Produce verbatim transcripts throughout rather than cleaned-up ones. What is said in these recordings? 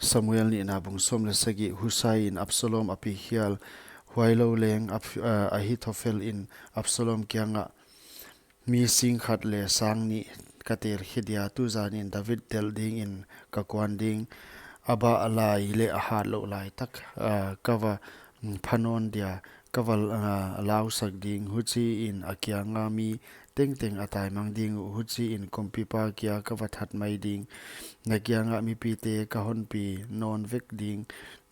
Samuel nihna bung sawm leh sagih. Husai in Absalom a pi hial. Huailou leng Ab-, ah, Ahithophel in Absalom kiangah, mi sing khat leh sang nih ka tel khe dia, tuzan in David delh ding in ka kuan ding. A bah lai leh a hat louh lai tak, ah, ka va, mm, pha nawn dia, ka va, ah, lausak ding. Huchi in a kianga mi tengteng a taimang ding uh. Huchi in kumpipa kia ka va that mai ding. Na kiangah mipite ka hon pi nawn vek ding.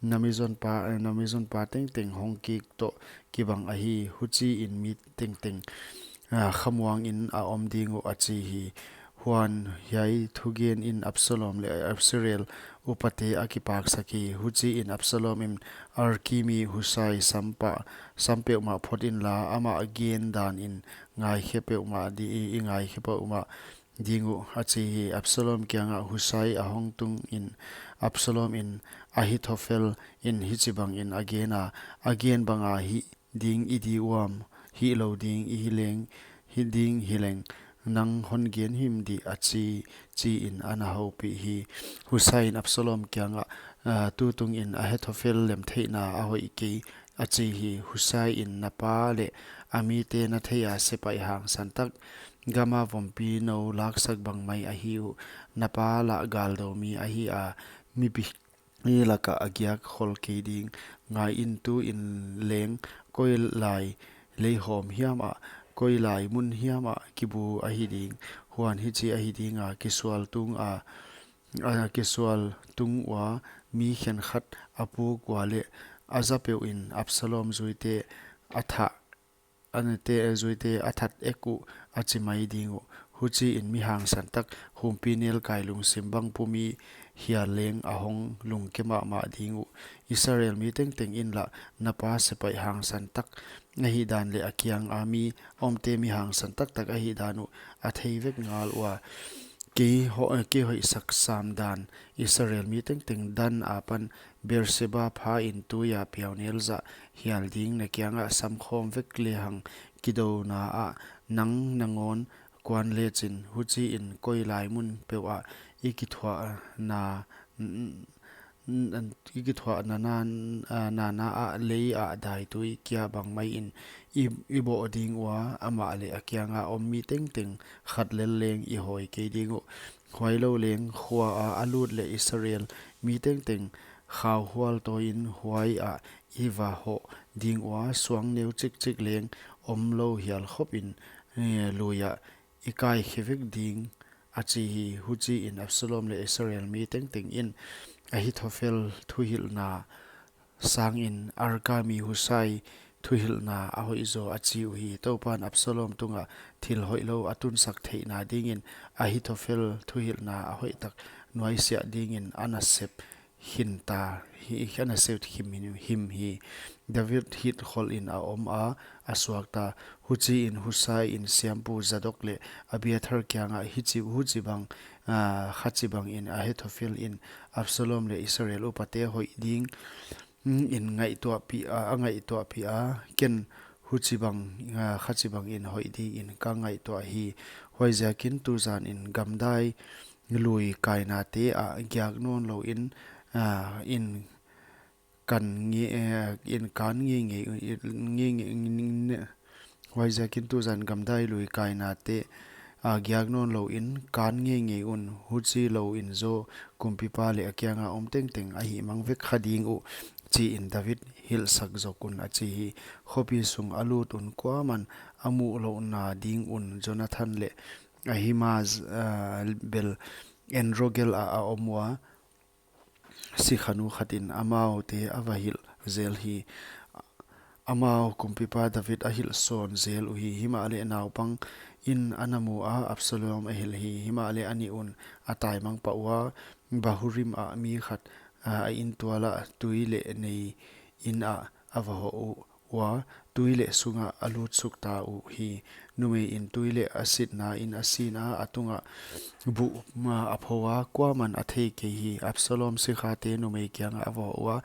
Na mizonpa, eh, na mizonpa tengteng hong kik toh kibang ahi. Huchi in mi tengteng, ah, khamuang in a om ding uh, a chi hi. Huan hiai thugen in Absalom leh Israel upate a kipaksak hi. Huchi in Absalom in Arki mi Husai sam pah, sam peuhmah phot inla, amah gen dan in ngaikhe peuhmah di, i ngaikhe peuhmah ding uh, a chi hi. Absalom kiangah Husai a hong tung in Absalom in Ahithophel in hichibang in a gen a, a gen banga hih ding i di uam, hih lou ding i hi leng, hih ding hi leng, nang hon gen him di, a chi, chi in ana houpih hi. Husai in Absalom kiangah, ah, tutung in Ahithophel lemtheihna a hoih kei, a chi hi. Husai in na pa leh a mite na thei a, sepaih hangsan tak, gama vompi nou laksak bang mai ahi uh. Na pa lah galdou mi ahi a, mipi i lakah a giak khol kei ding. Ngai in, tu in leng koi lai lei hawm hiam ah, koi lai mun hiam ah kibu ahi ding. Huan hichi ahi ding a, kisual tung a, a kisual tung ua mi khenkhat a puk ua leh a za peuh in Absalom zuite a thah, a nete zuite a that ek uh, a chi mai ding uh. Huchi in mi hangsan tak, humpinelkai lungsim bang pum i hial leng a hong lungke mahmah ding uh. Israel mi tengteng in lah na pa sepaih hangsan tak ahihdan leh a kianga mi omte mi hangsan taktak ahihdan uh a thei vek ngal ua. Kei ho-, kei hoihsak sam dan, Israel mi tengteng Dan apan Beersheba pha in tui a piaunel zah hial ding. Na kiangah samkhawm vek lehang kidouna ah nang nangawn kuan lechin, huchi in koi lai mun peuh ah i kithuahna, n-, n-, i kithuahna na, ah, na, na ah lei ah daitui kia bang mai in i, i boh ding ua, amah leh a kianga om mi tengteng khat lel leng i hawi kei ding uh. Huailou leng khua a a lut leh Israel mi tengteng khauhual tawi in huai ah i va hoh ding ua, suang neu chikchik leng omlou hial khop in, eh, lui ah i kaikhe vek ding, a chi hi. Huchi in Absalom leh Israel mi tengteng in Ahithophel thuhilhna sang in Arki mi Husai thuhilhna a hoih zaw a chi uhi. Toupan Absalom tungah thil hoihlou a tunsak theihna ding in Ahithophel thuhilhna a hoihtak nuaisiah ding in ana sep him ta hi, ana sep him, him hi. David hih khol in a om a, a suak ta. Huchi in Husai in siampu Zadok leh Abiathar kiangah hichi, huchibang, ah, khachibang in Ahithophel in Absalom leh Israel upate hoih ding, mm, in ngaihtuahpih a, a ngaihtuahpih a, ken huchibang, ah, khachibang in hoih ding in ka ngaihtuah hi. Huaiziakin tuzan in gamdai lui kainate ah giak nawnlou in, ah, in kan nge-, eh, in kan ngeingei, nge-, nge-, nge-, huaiziakin tuzan gamdai lui kainate ah giak nawnlou in kan ngeingei un, huchilou in zaw kumpipa leh a kianga om tengteng a hihmang vek kha ding uh, chi in David hilhsak zok un, a chi hi. Khopi sung a lut un kuaman a muhlouhna ding un Jonathan leh Ahimaaz, ah, bel En-rogel ah a om ua, sikhanu khat in amaute a va hilh zel hi. Amau kumpipa David a hilh sawn zel uhi. Himahleh naupang in ana mu a, Absalom a hilh hi. Himahleh a nih un a taimang pah ua, Bahurim ah mi khat, ah, a intual ah tui leh nei in ah a va hoh uh ua, tui leh sungah a lut suk ta uhi. Numei in tui leh a sitna in a sin a, a tungah buh ma a pho a, kuaman a thei kei hi. Absalom sikhate numei kiangah a va hoh ua,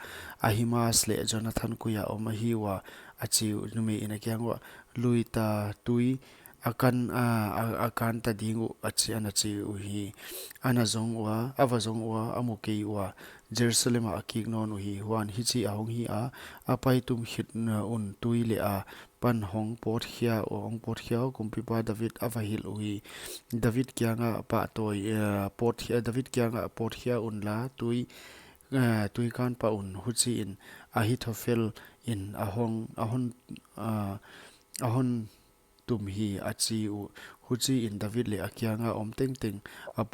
Ahimaaz leh Jonathan koi a om ahi ua, a chi uh. Numei in a kiang uah, lui ta tui a kan, a, a, a kan ta ding uh, a chi, ana chi uhi. Ana zong ua, a va zong ua, a mu kei ua, Jerusalem ah a kik nawn uhi. Huan hichi a hong hi a, a pai tum khit, uh, un tui leh a pan hong pawtkhia, hong pawtkhia, kumpipa David a va hilh uhi. David kianga pahtawi, eh, pawtkhia, David kianga pawtkhia unla, tui, eh, tui kan pah un, huchiin Ahithophel in a hong, a hon, ah, a hon tum hi, a chi uh. Huchiin David leh a kianga om tengteng a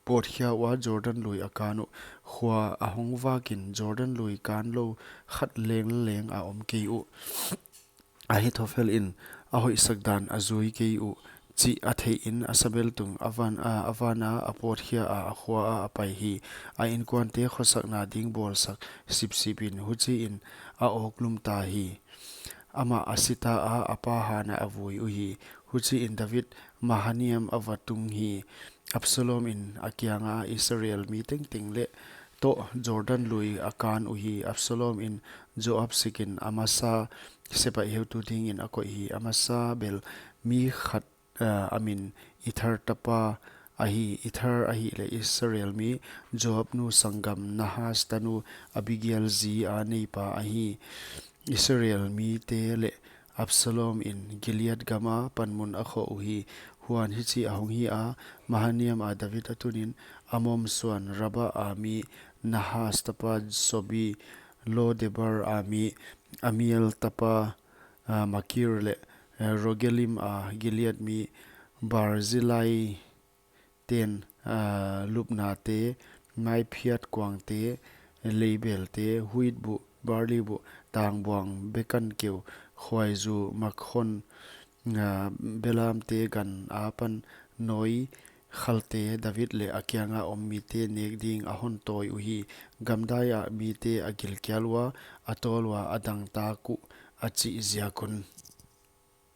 pawtkhia ua, Jordan lui a kan uh. Khua a hong vakin Jordan lui kan lou khat lengleng a om kei uh. Ahithophel in a hoihsak dan a zui kei uh chih a theihin a sabengtung a van, a, a vana a pawtkhia a, a khua a, a pai hi. A inkuante khosakna ding bawlsak sipsipin, huchiin a awklum ta hi. Amah a si ta a, a pa hana a vui uhi. Huchiin David Mahanaim a va tung hi. Absalom in a kianga, Israel mi tengteng leh toh Jordan lui a kan uhi. Absalom in Joab sikin Amasa sepaih heutu dingin a koih hi. Amasa bel mi khat, ah, a min Ither tapa ahi. Ither ahihleh Israel mi Joab nu sanggam Nahas tanu Abigail zi a neipa ahi. Israel mite leh Absalom in Gilead gama panmun a khoh uhi. Huan hichi a hong hi a, Mahanaim a David a tunin, Amon suan Raba a mi Nahas tapa Sobi, Lo-debar a mi Amiel tapa, ah, Makir leh, eh, Rogelim a Gilead mi Barzillai ten, ah, lupnate, maiphiat kuangte, leibelte, huitbuh, barlibuh, tangbuang, bekankeu, khuaizu, makhon, ah, belamte gan apan noi khalte, David leh a kianga om mite nek ding a hon tawi uhi. Gamdai ah mite a gilkial ua, a tawl ua, a dangtak uh, a chih ziak un.